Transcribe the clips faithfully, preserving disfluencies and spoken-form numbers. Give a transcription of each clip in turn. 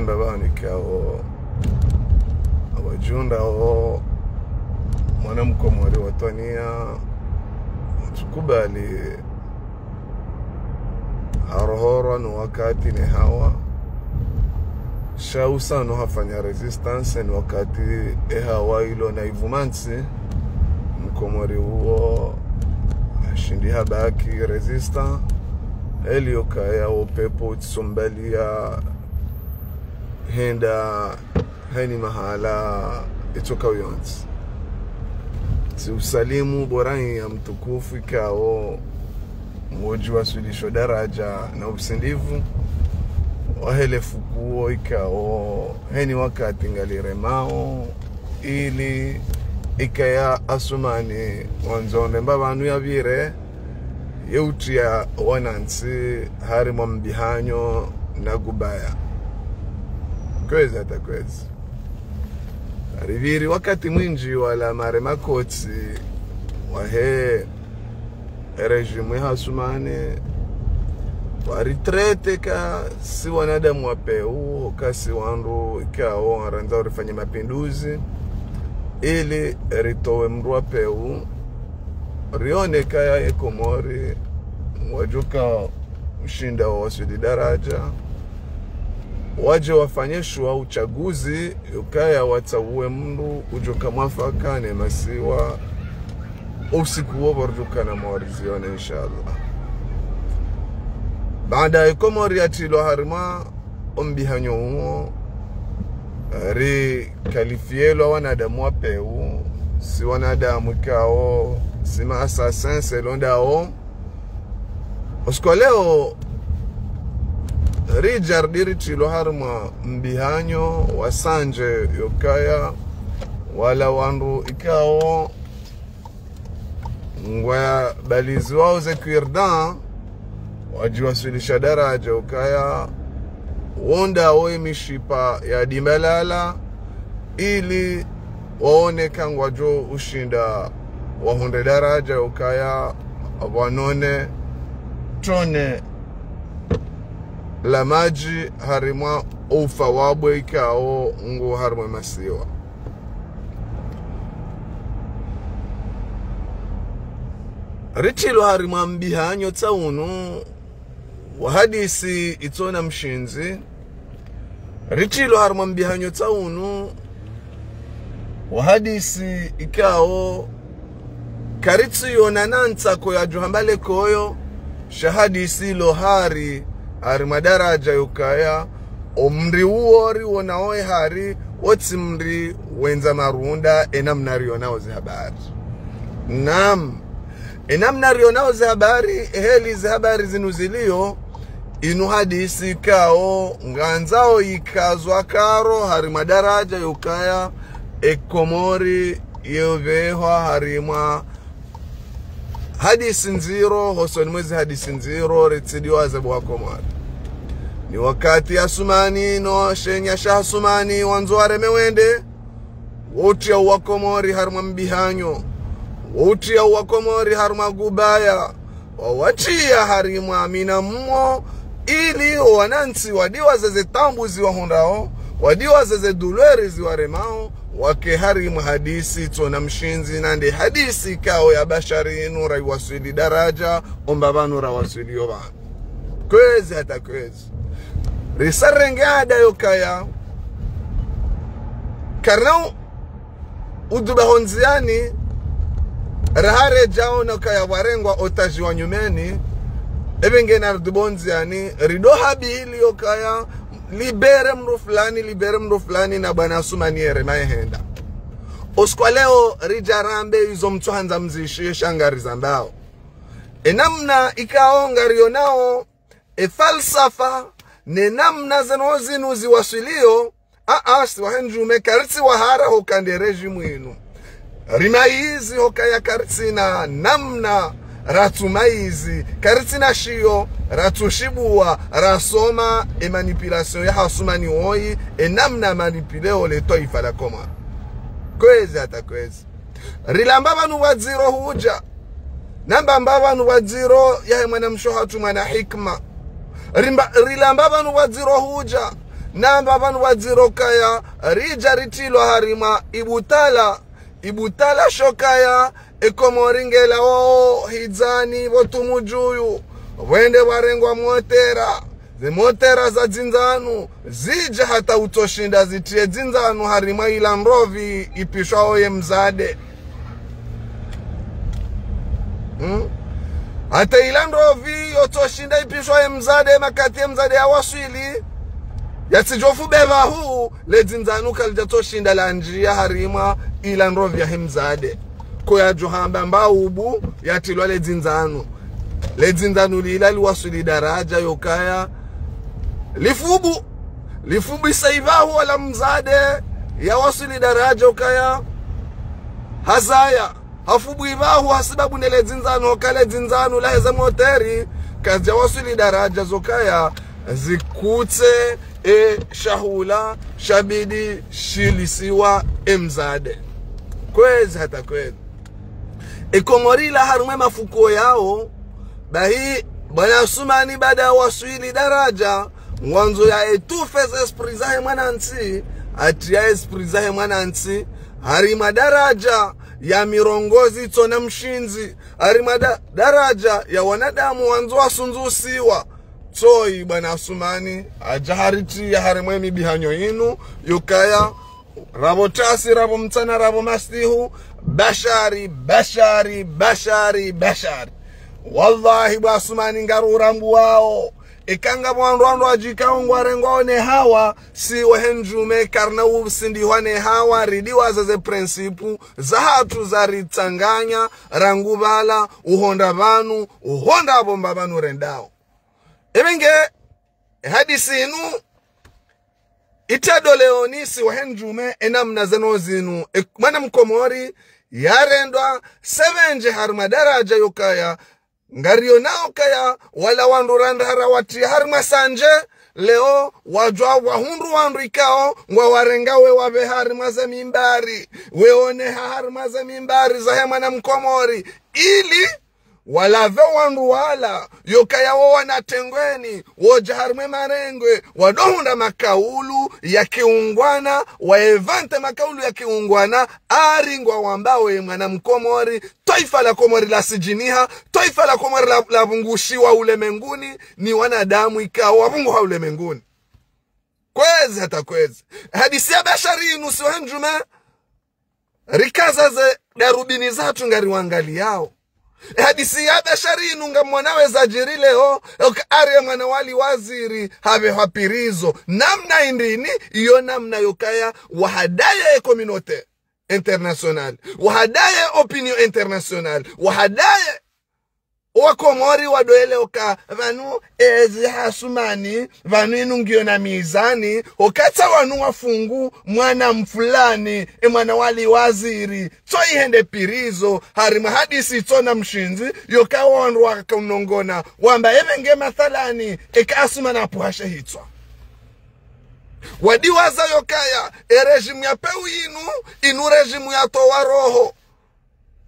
Mbapvi nikao, awadjihundrao mwana mkomori watwaniya, tsukubali harohorwa no wakati ne hawa. Sha usa no hafanya résistance no wakati e hawa ilo na ivumantsi. Mkomori uwo hashindi habaki résistant. Eli yokaya wo pepo utsombaliya hwenda heni mahala itsoka uyontsi. Tsi usalimu bo raia mtukufu ikao ngodji waswilisho daraja na usindivu wahe le fukuo ikao heni wakati ngaliremao, ili ikaya Asumani wandzo ndemba pvanu yapvire, ye utriya wanantsi harimwa mbihanyo na gubaya. Kwezi hata kwezi. Ripviri wakati mwindji wala mare makotsi wahe régime ya Asumani, waritrete ka si wanadamu wa peu, ka si wandru ikao warandza urifanye mapinduzi, ili ritowe mndru wa peu, rione kaya ye Komori, wadjoka ushinda wawaswili daraja, wadje wafanye shuwa uchaguzi, yokaya watsauwe mndru udjoka mwafaka ne masiwa, usiku wo pvo ridjoka na mawarizione, inshallah. Baada ye Komori yatrilwa harimwa ombihanyo uwo, rikalifiyelwa wanadamu wa peu, si wanadamu ikao, si ma assassins selon ndawo. Usiku wa leo, ridja ridiri trilwa harimwa mbihanyo wa sandje yokaya, wala wandru ikao ngwabaliziwao ze cure-dents, wadjiwaswilisha daraja ukaya wonda wo imishipa ya dimbalala, ili waone ka ngwadjo ushinda wahundre daraja ukaya wanone tone la madji harimwa ufa wabwe ikao ngu harimwa masiwa. Ritrilwa harimwa mbihanyo tsaunu wa hadisi itsona mshindzi. Ritrilwa harimwa mbihanyo tsaunu wa hadisi ikao karitsiona na ntsako yadjo hamba le koyo, sha hadisi lo hari harimwa daraja yokaya, omri uwo riwonao e hari, wotsi mri wendza marunda, enamna rionao ze habari. Naam, enamna rionao ze habari, heli ze habari zinu zilio, inu hadisi ikao ngandzao ikazwa karo harimwa daraja yokaya, e Komori yopvehwa harimwa hadisi ndziro, hosoni mwezi hadisi ndziro, ritsidiwaze bo wa Komori. Ni wakati Asumani no shenya sha Asumani wandzo wareme wende, wotriya wa Komori harimwa mbihanyo, wotriya wa Komori harimwa gubaya, wawatriya harimwa mina mmo, ili wanantsi wadiwaze ze taabu ziwahundrao, wadiwaze ze douleur ziwaremao, wake harimwa hadisi tsona mshindzi, na nde hadisi ikao ya bashari inu raiwaswili daraja, omba pvanu rawaswili yo pvanu. Kwezi hata kwezi. Risarenge ada yokaya, karnau uduba hondziani, raha redjao na ukaya warengwa otage wa nyumeni, epvenge na riduba hondziani, rido habili yokaya, libere mndru fulani, libere mndru fulani, na bwana Asumani yere maehenda. Usiku wa leo, ridja rambe izo mtsuhandza mzishiye sha ngarizambao. Enamna ikao ngarionao, e falsafa, ne namna zeno zinu ziwaswilio, aa, si wahe ndjume, karitsi wahara hoka nde régime inu. Rimaizi hokaya karitsina namna ratsumaizi, karitsina shiyo ratsushibuwa, rasoma e manipulation ya Asumani woyi, enamna manipuleo le twaifa la Komori. Kwezi hata kwezi. Rilamba pvanu pvwadziro hudja. Namba mba pvanu pvwadziro yahe mwanamshe hatru mwana hikima. Rimba, rilamba pvanu pvwadziro hudja. namba pvanu pvadziro kaya, ridja ritrilwa harimwa ibutala, ibutala sho kaya, e Komori ngelawo hidzani pvo Tumudjuyu, pvwende pvarengwa motera, ze motera za dzindzanu, zidja hata utsoshinda zitriye dzindzanu harimwa ila ndrovi ipishwawo ye mzade. Hmm? Hata ila ndrovi yotsoshinda ipishwa ye mzade, makati ye mzade yawaswili, yatsidjofu beba hu, le dzindzanu kalidjatsoshinda landjiya harimwa ila ndrovi yahe mzade. Ko yadjo hamba mba ubu yatrilwa le dzindzanu. Le dzindzanu lila liwaswili daradja yokaya lifubu. Lifubu isa ipvahu wala mzade yawaswili daradja yokaya hazaya. Hafubu ipvahu hasibabu ne le dzindzanu, hoka le dzindzanu laheze moteri, kazidjawaswili daradja zokaya zikutse e shahula shabidi shilisiwa e mzade. Kwezi hata kwezi. E Komori ila harumwa e mafuko yawo, bahi, bwana Asumani baada waswili daradja, ngwandzo ya étouffer ze esprit zahe mwanantsi, atriya esprit zahe mwanantsi, harimwa daradja ya mirongozi tsona mshindzi, harimwa da-, daradja ya wanadamu wandzo wasundzusiwa. Tsoyi bwana Asumani, adja haritriya harimwa e mibihanyo yinu, yokaya, rapvo tasi, rapvo mtsana, rapvo masihu, bashari, bashari, bashari, bashari. Wallahi, bwana Asumani, ngarurambuwawo. Eka ngapvo wandru wandru wadjikao ngwarengwao ne hawa, si wahe ndjume karina usindihwa ne hawa, ridiwaza ze principe zahatru zaritsanganya, rangu pvala, uhondra pvanu, uhondra apvo mba pvanu rendao. Ebe nge, hadisi inu, itado leoni si wahe ndjume, e namna zeno zinu, e, mwana Mkomori, yarendwa, sevenje harimwa daradja yokaya, ngariyo nao kaya, wala wandru randra hara watriya harimwa sanje, leo, wadjwa wahundru wandru ikao, ngwawarenga we wapve harimwa ze mimbari, we oneha harimwa ze mimbari, zahe mwana Mkomori, ili, walapve wandru wala, yokaya wo wana tengweni, wodja harimwa e marengwe, wadohundra makaulu ya kiungwana, wa inventer makaulu ya kiungwana, ari ngwawambao ye mwana Mkomori, twaifa la Komori lasijiniha, twaifa la Komori la, lapvungushiwa ulemenguni, ni wanadamu ikao wapvunguha ulemenguni. Kwezi hata kwezi. Hadisi ya bashari inu si wahe ndjume, rikaza ze darubini zatru ngariwangaliyao. Hadisi ya bashari inu ngamwonao ezadjiri leo, oka ari ye mwana wali waziri, hapvehwa pirizo. Namna indrini, iyo namna yokaya, wahadaye e communauté internationale. Wahadaye opinion internationale. Wahadaye Wakomori wadwele oka pvanu ezi ha Asumani, pvanu inu ngiyo na mizani, okatsa wanu wafungu mwana mfulani, e mwana wali waziri, tso ihende pirizo, harimwa hadisi tsona mshindzi, yoka wandru wakaunongona, wamba ebe nge mathalani, eka Asumani apvuhashe hitswa. Wadiwaza yokaya, e régime ya peu inu, inu régime ya towa roho.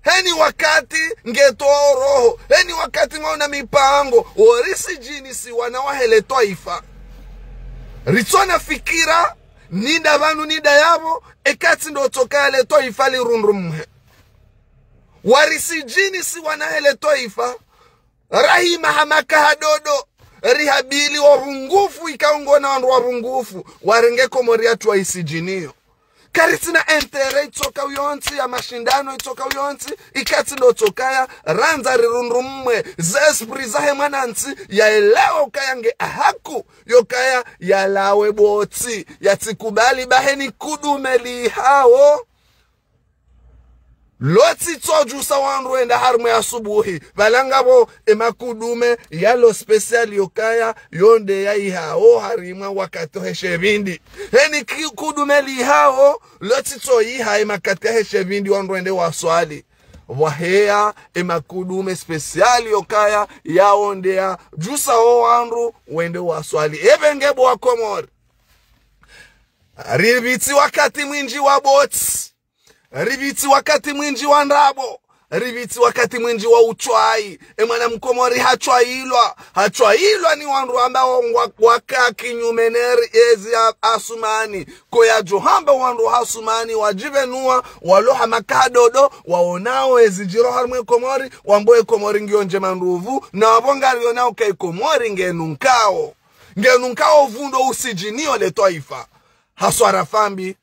Heni wakati ngetowa roho, heni wakati ngwauna mipango, worisijinisi wana wahe le twaifa. Ritsona fikira, nida pvanu nida yapvo, ekatsi ndo tsoka le twaifa lirundrumhe. Warisijinisi wana he le twaifa, rahima hamaka hadodo, rihabili wapvungufu, ikao ngona wandru wapvungufu, warenge Komori yatru waisijiniyo. Karitsina intérêt itsoka uyontsi ya mashindano, itsoka uyontsi, ikatsi ndo tsokaya, randza rirundrumwe, ze esprit zahe mwanantsi, yaelewe ukaya nge ahaku, yokaya, yalawe botsi, yatsikubali baheni kudume lihao. Lotsi tsojusa wandru wenda harimwa ya subuhi, pvala ngapvo emakudume yalo spécial yokaya, yonde ya ihao harimwa wakati heshe pvindi. Heni ki-, kudume lihao, lotsi tsoyiha emakati ya heshe pvindi wandru wende waswali. Pvwaheya emakudume spécial yokaya, yaonde yajusa o wandru wende waswali. Ebe nge bo Wakomori. Ripvitsi wakati mwindji wa botsi. Ripvitsi wakati mwindji wa ndrabo. Ripvitsi wakati mwindji wa utswayi. E mwana mkomori hatswayilwa. Hatswayilwa ni wandru ambao ngwa, waka kinyume ne ri-, ezi ya Asumani. Ko yadjo hamba wandru ha Asumani, wadjipvenua, waloha makadodo, waonao ezi djiro harumwa e Komori, wambo e Komori ngiyo ndjema ndupvu, na wapvo ngarionao ka e Komori ngenunkao. Ngenunkao pvundro usidjiniyo le twaifa. Haswara fambi,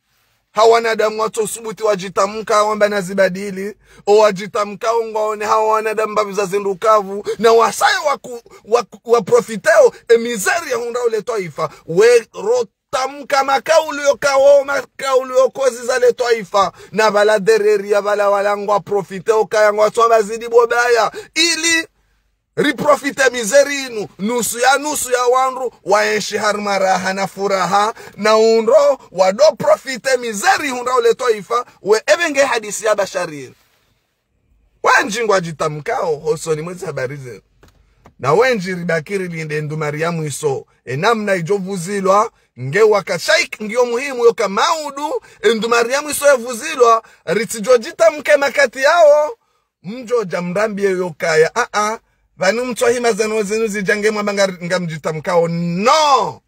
ha wanadamu watso subuti wadjitamka wamba na zibadili, o wadjitamka o ngwaone ha wanadamu mbapvi za zindru kavu, na wasaya waku, waku, waprofiteo e mizeri ya hundrao le twaifa, we rotamka makaulu yo kawo, makaulu yo kozi za le twaifa, na pvala dereri ya pvala wala ngwaprofiteo kaya ngwatswa bazidi bobaya, ili riprofite mizeri inu, nusu ya nusu ya wandru, waenshi harumwa raha na furaha, na undro, wado profite mizeri hundrao le twaifa, we epvenge hadisi ya Bashari inu. Wendji ngwadjitamkao, hosoni mwezi habari zinu. Na wendji ribaki rilinde ndumari ya mwiso, e namna idjo pvuzilwa, nge waka shaik ngiyo muhimu yoka maudu, e ndumari ya mwiso epvuzilwa, ritsidjo djitamke makati yawo, mdjo dja mrambiye yo kaya, a-a, pvanu mtswa hima zanu zinu zidja nge mwamba nga, ngamdjitamkao. No!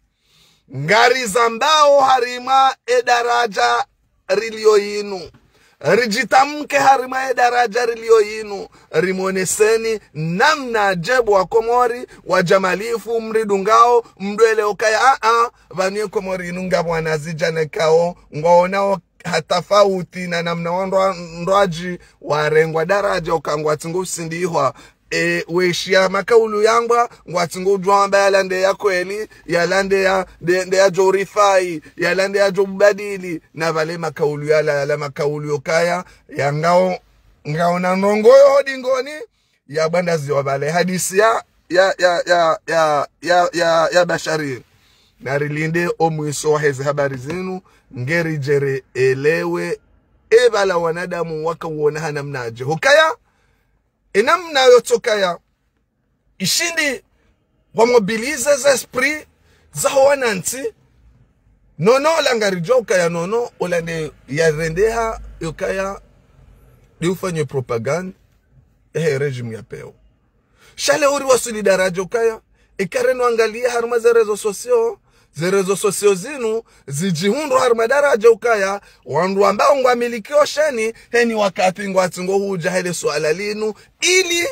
Ngarizambao harimwa e daraja riliyo inu. Ridjitamke harimwa e daraja riliyo inu. Rimoneseni namna ajabu wa Komori, wa djamalifu, mridungao, mdwele o kaya, a-a, pvanu ye Komori inu ngapvo wana zidjana kao, ngwaonao ha tafauti na namna wandru wa, ndrwadji warengwa daraja uka ngwatsingo usindihwa. E, weshiya makaulu yangwa, ngwatsingo udjwamba yala nde ya kweli, yala nde ya, nde, nde yadjo urifai, yala nde yadjo ubadili, na pvale makaulu yala, yala makaulu yo kaya, ya ngao, ngao na ndrongo yo hodingoni, ya bwandaziwa pvale hadisi ya, ya, ya, ya Bashari. Na rilinde o mwiso wa heze habari zinu, nge ridje re elewe, e pvala wanadamu waka uona ha namna adje. Hukaya, e namna yo tsokaya, ishindi wa mobiliser ze esprit za ho wanantsi, nono ola ngaridjo ukaya nono, ola nde ya rendeha, yo kaya, nde ufanye propagande, ehe régime ya pewu. Sha le uri wasuli daraja ukaya, eka reno angalia harumwa ze réseaux sociaux, ze réseaux sociaux zinu, zidjihundro harumwa daraja ukaya, wandru ambao ngwamilikio sheni, heni wakati ngwatsingo hudja hele suala linu, ili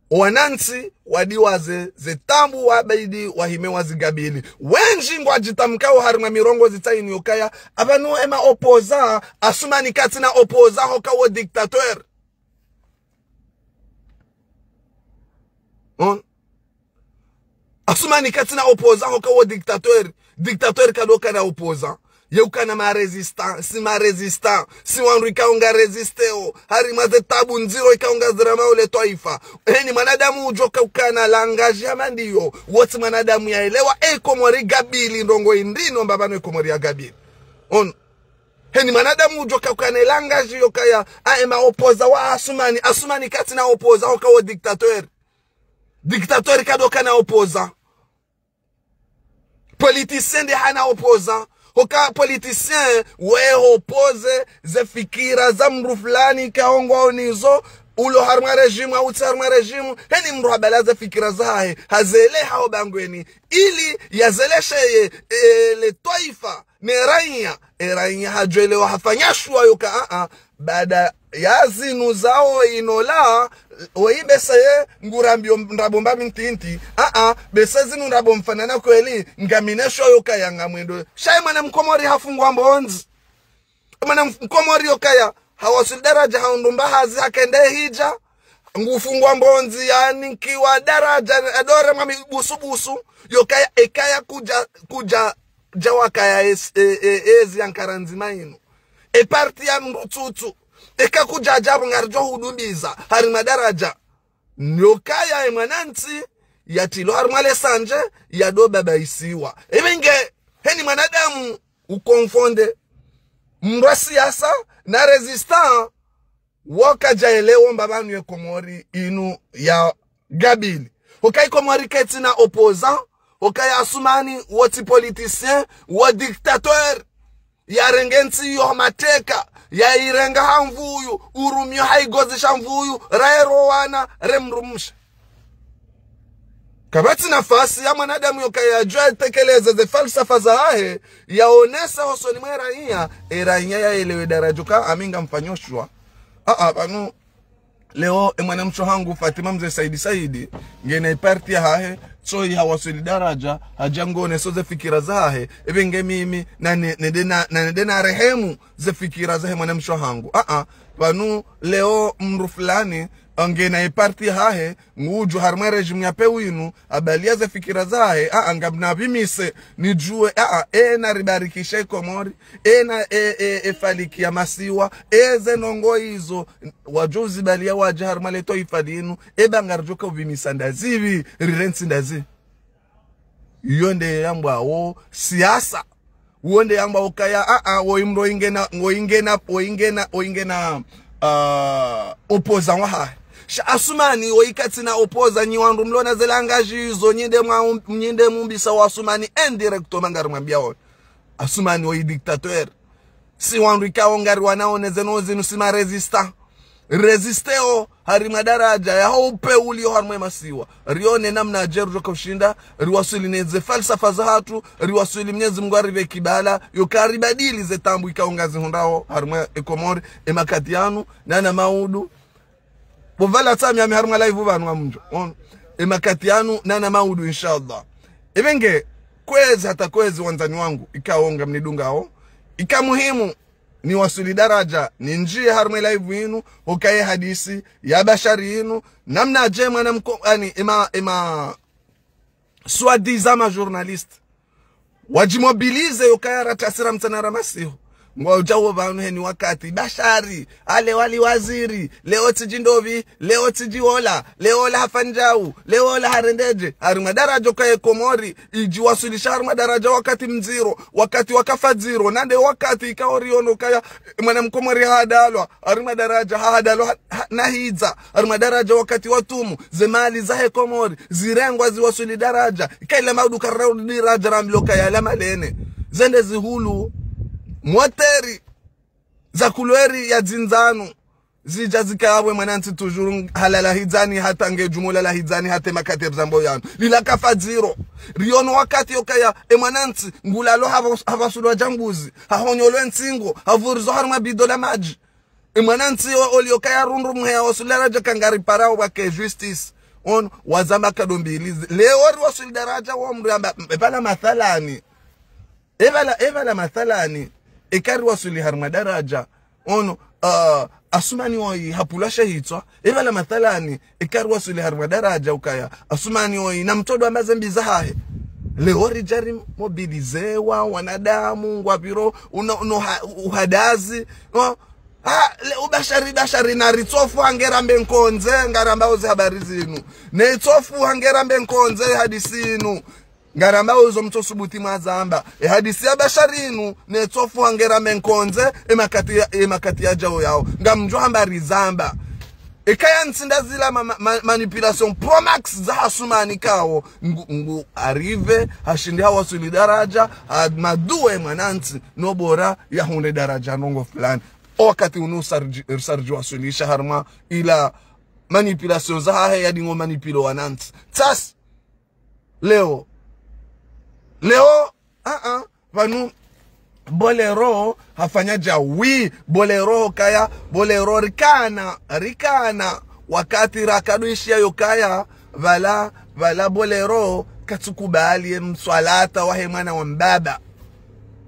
wanantsi wadiwaze ze taabu wabidi wahime wazikabili. Wendji ngwadjitamkao harumwa mirongoo zitsa inu yo kaya, apvanu ema opposant, Asumani katsina opposant hoka wo dictateur. Hon? Asumani katsina opposant hoka wo dictateur. Dictateur kadokana opposant. Ye ukana ma résistant, si ma résistant, si wandru ikao nga résistéo harimwa ze taabu ndziro ikao ngaziramao le twaifa. Heni mwanadamu udjo ka ukana langage hama ndiyo, wotsi mwanadamu ya elewa, e Komori kabili, ndrongo indri no mbapvanu e Komori ya kabili. Hon? Heni mwanadamu udjo ka ukana e langage yo kaya, a ema opposant wa Asumani, Asumani katsina opposant hoka wo dictateur. Dictateur kadokana opposant. Politicien nde hana opposant. Hoka politicien we oppose ze fikira za mndru fulani kaongwao nizo, ulo harumwa régime, au tsi harumwa régime, heni mndru habala ze fikira zahe, hazele hao bangweni, ili yazelesheye, e, le twaifa, ne raiya, e raiya hadjwelewa hafanya shuwa yo ka, a-a, baada ya zinu zao inola, oyi bese ye ngurambio ndrabo mba mintiti, a-a, bese zinu ndrabo mfanana kweli, ngamine shuwa yo kaya ngamwendo. Sha e mwana mkomori hafungwa mbondzi. E mwana mkomori yo kaya, hawasuli daraja haundru mba hazi hakende hidja, ngufungwa mbondzi, yanikiwa daraja, adore mwa mibusubusu, yo kaya, e kaya kudja, kudja, dja wakaya es-, e, e, ezi ya nkara ndzima inu. E parti ya mndru tsutsu. Eka kudja djapvo ngaridjo hudumbiza harimwa daraja. Nyo kaya e mwanantsi, yatrilwa harimwa le sandje, yado babaisiwa. Ebe nge, heni mwanadamu uconfondre mndru wa siasa na résistant, wo kadja elewa mbapvanu ye Komori inu ya kabili. Hoka i Komori kaitsina opposant, hoka ya Asumani, wo tsi politicien, wo dictateur, yarenge ntsi yo mateka, Yairenga ha mvuyu, urumio ha igozi sha mvuyu, raero wana, remrumsha. Kapvatsi nafasi ya mwanadamu yokaya yadjua yatekeleze ze falsafa zahahe, yaonese hosoni mwe raiya, e raiya yaelewe daraja ka ami ngamfanyo shwa. Aa, pvanu, leo, e mwanamshe hangu Fatima Mze Saidi Saidi, ngena iparti yahahe, tsoyi hawaswili daraja, hadja ngoneso ze fikira zahahe, ebe nge mimi, na ne-, nende na, na nende na rehemu ze fikira zahe mwanamshe hangu. Aa, pvanu, leo, mdru fulani, ngena iparti yahahe, ngudjo harumwa régime ya pewu inu, abalia ze fikira zahe, aa, ngamna pvimise, nidjue, aa, ena ribarikisha i Komori, ena e, e, e faliki ya masiwa, eze ndrongoo izo, wadjo uzibalia wadje harumwa le twaifa linu, eba ngaridjoka upvimisa ndazipvi, rirentsi ndazipvi. Iyo nde yambwawo siasa. Uwo nde yamba ukaya, aa, woyi mdru ingena, woyingena, woyingena, woyingena, ah, opposant wahahe. Sha Asumani, woyi katsina opposant, nyi wandru mlona ze langage izo, nyi nde mwa-, nyi nde mumbisa wa Asumani indirectement, ngarimwambia woyi. Asumani, woyi dictateur. Si wandru ikao ngariwanao ne zeno zinu si ma résistants. Résisteo, harimwa daraja, yaho upewu ulio harimwa e masiwa. Rione namna dje ridjoka ushinda, riwaswili ne ze falsafa zahatru, riwaswili Mnyezi Mungu aripve kibala, yoka ribadili ze taabu ikao ngazihundrao, harimwa e Komori, e makati yanu, nana maudu. Bo pvala tsami ami harimwa live pvanu ngamdjo. On. E makati yanu, nana maudu, inshallah. Ebe nge, kwezi hata kwezi wandzani wangu, ikao ngamnidungao, ika muhimu, niwaswili daraja, nindjie harumwa e live inu, hoka ye hadisi ya Bashari inu, namna dje mwana mko-, ani, ema, ema, soi-disant ma journalistes. Wadjimobilize yokaya ratasira mtsana ra masihu. Ngwadjao pvanu heni wakati, Bashari, ale wali waziri, leo tsidji ndopvi, leo tsidji wola, leo ola hafanyi djau, leo ola harendedje, harumwa daraja yoka ye Komori, idjiwaswilisha harumwa daraja wakati mdziro, wakati wakafa dziro, nande wakati ikao riono kaya, mwana mkomori hadalwa, harumwa daraja hadalwa ha-, ha-, na hidza, harumwa daraja wakati watumu, ze mali zahe Komori, zirengwa ziwaswili daraja, ikaila maudu karudi daraja rambiloka yala malene. Zende zihulu, moteri, za kulweri ya dzindzanu. Zidja zikaya we mwanantsi toujours halala hidzani hata nge djumula la hidzani hata e makati rizambo yanu. Lila kafa dziro. Riono wakati yokaya, e mwanantsi, ngulalo hava-, havasulwa djanguzi, hahonyolwe ntsingo, havurizo harumwa bido la madji. E mwanantsi yo, oli yokaya rundru mheya waswili daraja kangariparao wake justice. On, wazamba kado mbili. Leo riwaswili daraja wo mdru yamba, e pvala mathalani. E pvala, e pvala mathalani, eka riwaswili harumwa daraja, ono, ah, Asumani woyi hapvulwa she hitswa, e pvala mathalani, eka riwaswili harumwa daraja ukaya, Asumani woyi, na mtsodo amba ze mbi zahahe. Leo ridja rimobilizewa, wanadamu, ngwapviro, uno, uno ha-, uhadazi, no? Ha, le, o Bashari, Bashari, na ritsofu hangera mbe nkondze, ngarambao ze habari zinu. Ne itsofu hangera mbe nkondze, hadisi inu. Ngarambao izo mtsosubuti mwazamba. E hadisi ya Bashari inu, ne tsofu hangera mbe nkondze, e makati ya, e makati yadjao yao. Ngamdjo hamba rizamba. Ekaya ntsi nda zila ma, ma, ma, manipulation pro max za Asumani kao. Ngu, ngu arrive, hashindi hawaswili daraja, ha maduwe mwanantsi, no bora yahundre daraja ndrongoo fulani. O wakati unu usarji, usarji waswilisha harumwa ila manipulation zahahe yadingo manipulo wanantsi. Tsas, Leo. Leo, ah, ah, pvanu, Bolero, hafanya dja, oui, Bolero kaya, Bolero rikana, rikana, wakati rakadwishiya yokaya, pvala, pvala Bolero, katsukubali ye mswalata wahe mwana wa mbaba.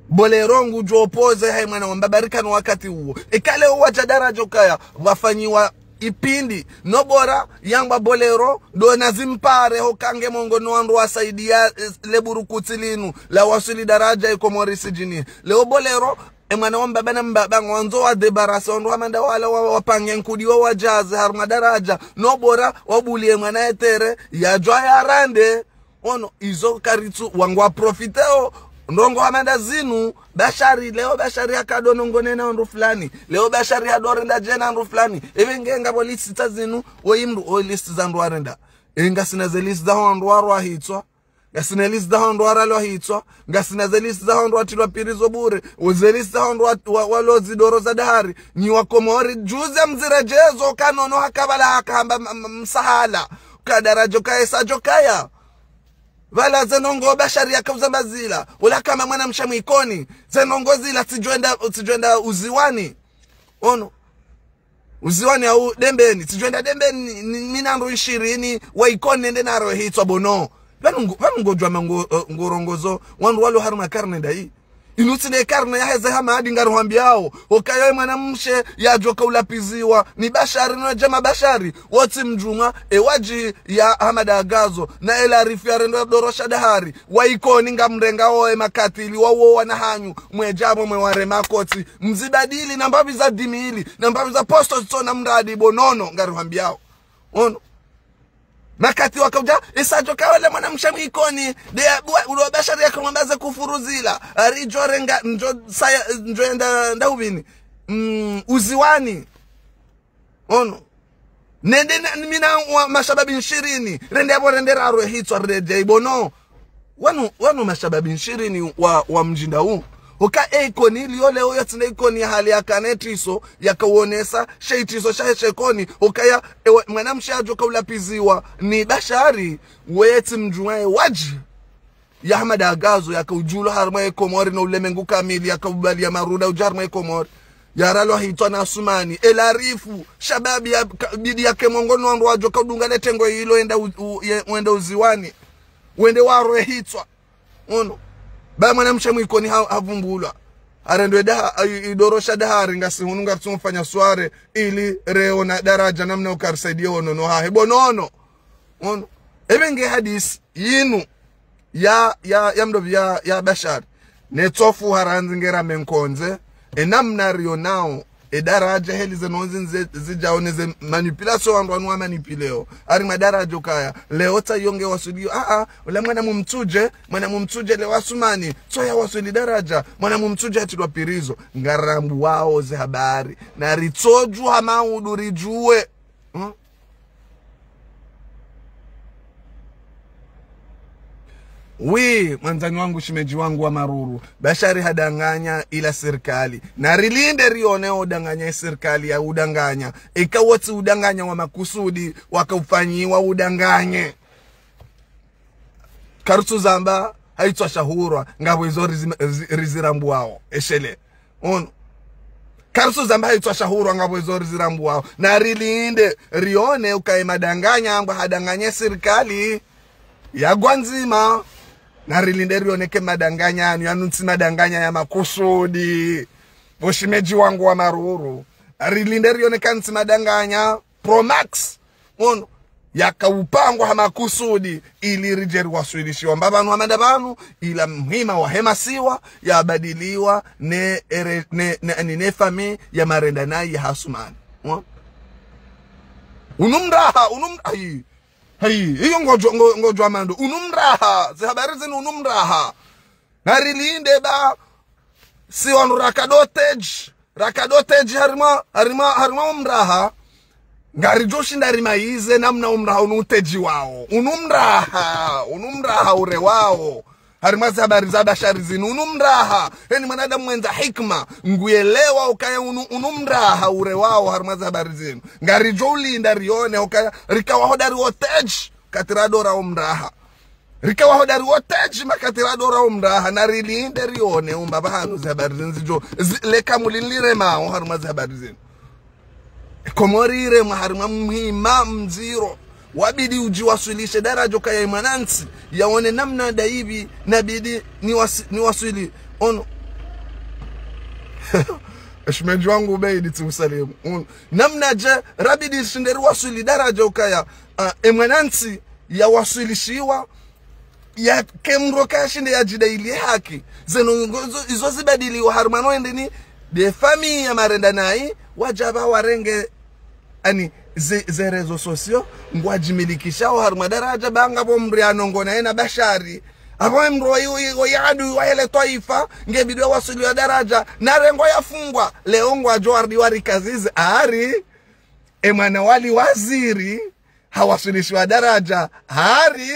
Bolero ngudjo opoze hahe mwana wa mbaba, rikana wakati uwo. Eka leo wadja daraja yokaya, wafanyiwa ipindi, no bora, yangwa Bolero, ndo na zimpare hoka nge mongo no wandru wasaidia, eh, le burukutsi linu, la waswili daraja e Komori sidjini. Leo Bolero, e mwana wa mbaba na mbaba, ngwandzo wa débarrasser, wandru wa manda wala wa, wapange nkudi wa wadjaze harumwa daraja, no bora, wabulie mwana etere, yadjwa yarande. Ono, izo karitsu, wangwa profiteo, ndrongoo hama nda zinu, Bashari, leo Bashari hakado nongonena ndru fulani, leo Bashari hado renda djena ndru fulani, ebe nge ngapvo liste za zinu, oyi mdru, oyi liste za ndru warenda. E ngasina ze liste za wandru warwa hitswa. Ngasina liste za hondro waralwa hitswa. Ngasina ze liste za hondro watrilwa pirizo bure. Uze liste za hondro wa, wa, walo zidoro za dahari. Nyi wa Komori, juzi ya mziredjezo kanono hakabala hakahamba m-, m-, msahala. Ka daraja kaesa jokaya. Pvala ze ndrongoo Bashari yakauza mbazila. Ula kama mwanamshe mwikoni. Ze ndrongoo zila tsidjwenda, tsidjwenda uziwani. Ono. Uziwani au Dembeni, tsidjwenda Dembeni, ni, ni, ni nandru ishirini, wa Ikoni nende naro hitswa bono. Pvanu ngo-, pvanu ngodjwa mango, eh, ngorongozo, wandru walo harumwa karne ndayi. Inu tsi ne karne yaheze Hamadi ngaruhwambiao, okaya ye mwanamshe yadjoka ulapiziwa, ni Bashari no jama Bashari, wotsi mdjumwa, e wadji ya Hamada Agazo, na elarifu ya rendo ya dorosha dahari, wa Ikoni ngamrenga oe makatili, wa uo wana hanyu, mwedjabo mwe ware makotsi, mzibadili na mbapvi za dimili, na mbapvi za posto zitsona mradi bonono, ngaruhwambiao. Ono. Makati wakaudja, isa djoka wale mwanamshe mwikoni, de ya bua, ulo Bashari yakamwambaze kufuru zila, aridjo renga, ndjo saya, ndjo enda, ndauvini, mm, uziwani. Ono. Nende na, mina wa mashababi nshirini. Rende abo rende rarwe hitswa rende ibono. Wanu, wanu mashababi nshirini wa, wa mdjinda u. Oka e Ikoni liyo leo yatsina Ikoni ya hali yakana etriso, yakawonesa, she itriso shahe she Ikoni, okaya, ewe, mwanamshe adjoka ulapiziwa, ni Bashari, wetsi mdjumwa e wadji. Ya Hamada Agazo, yakaudjulwa harumwa ye Komori no ulemengu kamili, yakaubali ya marunda udja harumwa ye Komori. Yaralwa hitswa na Asumani. Elarifu, shababi ya, ka, bidi yake mongo no wandru wadjoka udunga le tengo ilo enda u, u, ye, wende uziwani. Wende warwe hitswa. Ono. Ba mwanamshe mwikoni ha, havumbulwa. Arendwe daha, ayi, idorosha dahari ngasi hunu ngaritsumfanya sware, ili reona daraja namna ukarisaidie ono no hahe. Bonono. Ono. Ebe nge hadisi, yinu. Ya, ya, ya mdopvi ya, ya Bashari. Ne tsofu harandzi ngera menkondze. E namna rionao. E daraja heli ze nonzi nze, zidjao ne ze manipulation wandru wanu wa manipuleo. Ari madaraja okaya. Leo tsa yonge waswilio. A, a, ula mwana mumtsudje, mwana mumtsudje leo Asumani. Tso ya waswili daraja, mwana mumtsudje hatrilwa pirizo. Ngarambuao ze habari. Na ritsodju ha maudu ridjuwe. Hmm? Wi, mwandzani wangu, shemedji wangu wa maruru, Bashari hadanganya ila sirikali. Na rilinde rione odanganya e sirikali ya udanganya. Eka wotsi udanganya wa makusudi, wakaufanyiwa udanganye. Karutsu zamba, haitswa shahurwa, ngapvo izo rizi, rizi, rizirambuao. Eshele. Ono. Karutsu zamba haitswa shahurwa ngapvo izo rizirambuao. Na rilinde, rione ukaye madanganya, ngwa hadanganye sirikali. Ya gwandzima. Na rilinde rione ke madanganya, anu yanu ntsi madanganya ya makusudi. Bo shemedji wangu wa maruru. Na rilinde rione ka ntsi madanganya. Pro Max. Ono, yakaupangwa ha makusudi, ili ridje riwaswilishiwa. Mba pvanu hamanda pvanu, ila mhima wa hemasiwa, yabadiliwa, ne, ere, ne, ne, ne, ne fami ya marenda nayi ya Asumani. Ono. Unu mraha, unu m-, ayi. Ayi, iyo ngodjo, ngo, ngodjo amando. Unu mraha, ze habari zinu unu mraha. Na rilinde ba, si wanu raka dotage, raka dotage harimwa, harimwa, harimwa umraha. Ngaridjo shinda rimayize namna umraha unu uteji wao. Unu mraha, unu mraha ure wao. Harimwa ze habari za Bashari zinu, unu mraha. Heni mwanadamu mwendza hikma. Nguyelewa ukaya unu, unu mraha ure wao harimwa ze habari zinu. Ngaridjo ulinda rione ukaya rikawa hodari woteji. Katira dora umraha. Rikawa hodari woteji makati radora umraha, na rilinde rione umba pvahanu ze habari zinu zidjo, zi, leka mulinliremao harumwa ze habari zinu. Komori iremwa harumwa mhima mdziro. Wabidi udjiwaswilishe daraja kaya imwanantsi, yaone namna daibi, nabidi niwasi, niwaswili. Ono. Eshimendji wangu ubeidi tsi usalimu. Ono. Namna dje, rabidi shinde riwaswili daraja ukaya, ah, emwanantsi, yawaswilishiwa, yake mdru kashinde yadjidailie haki. Zeno ngo, zo, izo zibadiliwa harumwa no endeni, de famille ya marenda nayi, wadja pva warenge, ani, ze, ze réseaux sociaux, ngwadjimilikishao harumwa daraja, ba ngapvo mdru yanongona yena Bashari. Apvo mdru wa, wa, wa yadu, wa hele twaifa, ngebidi waswili wa daraja, na rengo yafungwa, leo ngwadjo wardi warikazizi, ari, emwana wali waziri, hawaswilishiwa daraja, hari,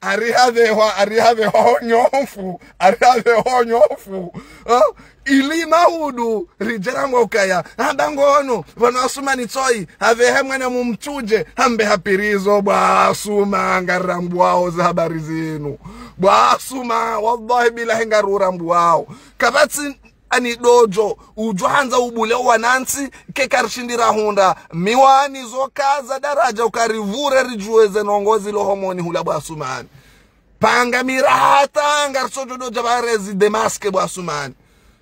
Ari havehwa, ari havehwa ho nyonfu, ari havehwa ho nyonfu. Ha? Ili maudu, ridjera ngo kaya. Hamba ngono, pvanu Asumani tsoyi, havehe mwana mumtsudje, hambe hapvirizo, bwa Asuma, ngarambuwao ze habari zinu. Bwa Asuma, wallahi billahi ngarurambuwao. Kapvatsi ani dodjo, udjo handza ubule wanantsi, ke karishindi rahundra. Miwani zo kaza daradja uka ripvure ridjuwe ze ndrongo zilo homoni hula bwa Asumani. Panga miraha tanga ritso djo dodja pvare zi démasquer bwa Asumani.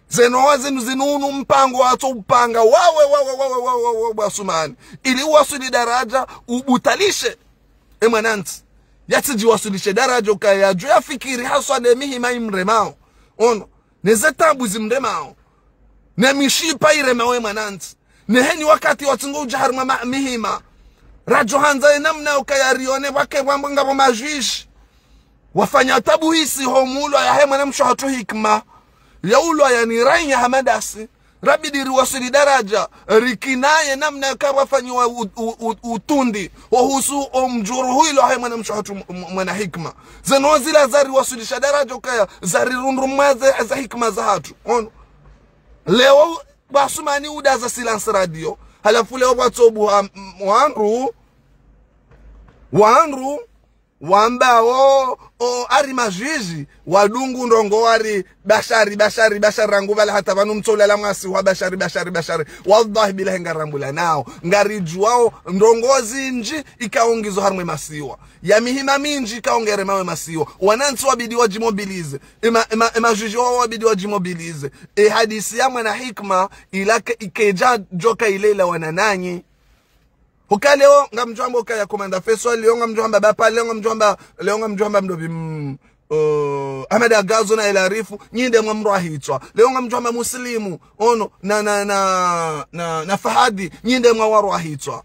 Ze ndrongo zinu zinu unu mpango watso upanga. Wawe, wawe, wawe, wawe, wawe, bwa Asumani. Ili uwaswili daradja, ubutalishe. E mwanantsi. Yatsidji waswilishe daradja uka yadjo yafikiri haswa ne mihima imremao. Ono. Ne ze tabu zimremao. Ne mishipa iremao e mwanantsi. Ne heni wakati watsi ngo udja harimwa ma-, mihima. Radjo handza e namna uka yarione wake wambo ngapvo madjwidji. Wafanya tabu hisi ho mulwa yahe mwanamshe hatru Hikma. Ya ulwa ya ni rainya hama dasi. Rabidi riwaswili daradja. Rikinaye namna yaka wafanyiwa u-, u-, u-, utrundi. Wahusu o mdjuruhu ilo hahe mwanamshe hatru m-, m-, mwana Hikma. Ze ndrongo zila zariwaswilisha daradja ukaya. Zarirundru mwaze za Hikma zahatru. Ono. Leo bwa Asumani udaza silence radio. Halafu leo bwa tsobu ha-, m-, wandru. Wandru. Wamba o, o, ari madjwidji, wadungu ndrongo wari, Bashari, Bashari, Bashari rangu pvala hata pvanu mtsola la mwasi wa Bashari, Bashari, Bashari. Wallahi billahi ngarambulanao. Ngaridjuwao ndrongo zindji ikao ngizo harimwa e masiwa. Ya mihima mindji ikao ngeremao e masiwa. Wanantsi wabidi wadjimobilize. Ema, ema, emadjwidji wao wabidi wadjimobilize. E hadisi ya mwana Hikma, ila ke, ikedja djoka ile ila wanananyi. Huka leo ngamdjo hamba ukaya Komanda Feswali, leo ngamdjo hamba Bapa, leo ngamdjo hamba, leo ngamdjo hamba mdru pvi, mm, uh, Ahmed Agazo na El Arifu, nyi nde mwa mrwahitswa. Leo ngamdjo hamba Muslimu, ono, na, na, na, na, na Fahadi, nyi nde mwa warwahitswa.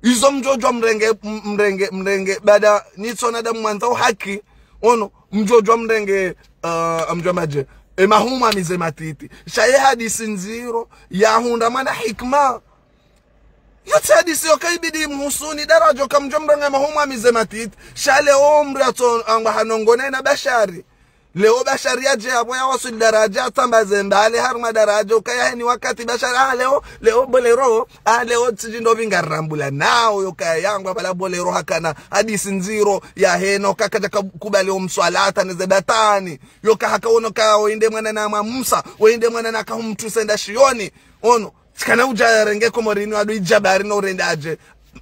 Izo mdjo djuwa mrenge, m-, mrenge, mrenge, baada nitso na damu mwandzao haki, ono, mdjo djuwa mrenge, uh, amdjo hamba dje, e mahumu amize matiti. Sha ye hadisi ndziro, yahundra mwana Hikma. Yotsi hadisi yoka ibidi mhusuni, daradja uka mdjo mrenge mahumu amize matiti. Sha leo mdru yatso angwa hanongone na Bashari. Leo Bashari yadje yapvo yawaswili daradja, tamba ze mbale harumwa daradja, ukaya heni wakati Bashari, ah, leo, leo Bolero, ah, leo tsidji ndo pvi ngarambulanao, yoka yangwa pvala Bolero hakana, hadisi ndziro, ya heno, kakadja ka-, kubali o mswalata, ne ze batani. Yoka haka ono ka, o inde mwana na mwa Musa, o inde mwana na kahumtru senda shioni. Ono, tsikana udja yarenge Komorini wadu idjabari no urenda adje.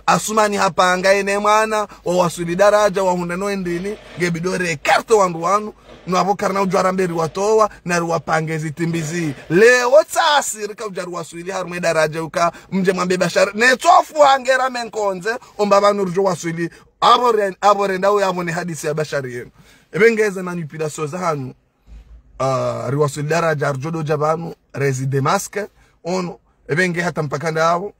Asumani hapanga ene mwana, wawaswili daradja, wahundra no endini, ngebidi ore écarter wandru wanu, no apvo karina udja ramberi watowa, na riwapange zitimbizi. Leo tsasi, rika udja riwaswili harumwa e daradja uka, mdje mwambe Bashari. Ne tsofu hangera menkondze, omba pvanu ridjo waswili, apvo ren-, apvo renda uya apvo ne hadisi ya Bashari yenu. Ebe ngeze manipulation za hanu. Ah, riwaswili daradja, ridjo dodja pvanu, rezi démasquer, ono, ebe nge hata mpaka ndapvo,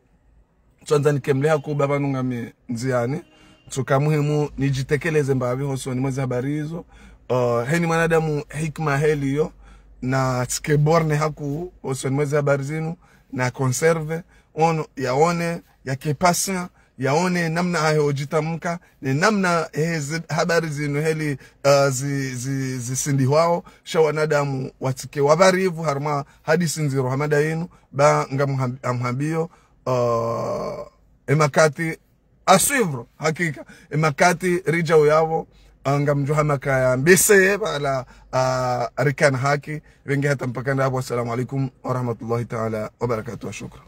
tsandza nikemle hakuba pvanu ngami ndziani, tsuka muhimu nidjitekeleze mbapvi hosoni mwezi habari izo. Ah, heni mwanadamu Hikma heli yo, na tsike borne haku hosoni mwezi habari zinu, na conserve, ono, yaone, yake patient, yaone namna hahe udjitamka, ne namna heze habari zinu heli, uh, zi, zi, zisindihwao, sha wanadamu watsike wapvarivu harumwa hadisi ndziro hama da inu, ba ngamham-, ngamhambiyo, uh, e makati à suivre, hakika, e makati ridja uyapvo, uh, ngamdjo hama kaya mbese ye pvala, uh, rikana haki, pvenge hata mpaka ndapvo, assalamu alaikum wa rahmatullahi ta'ala wa barakatuh, shukran.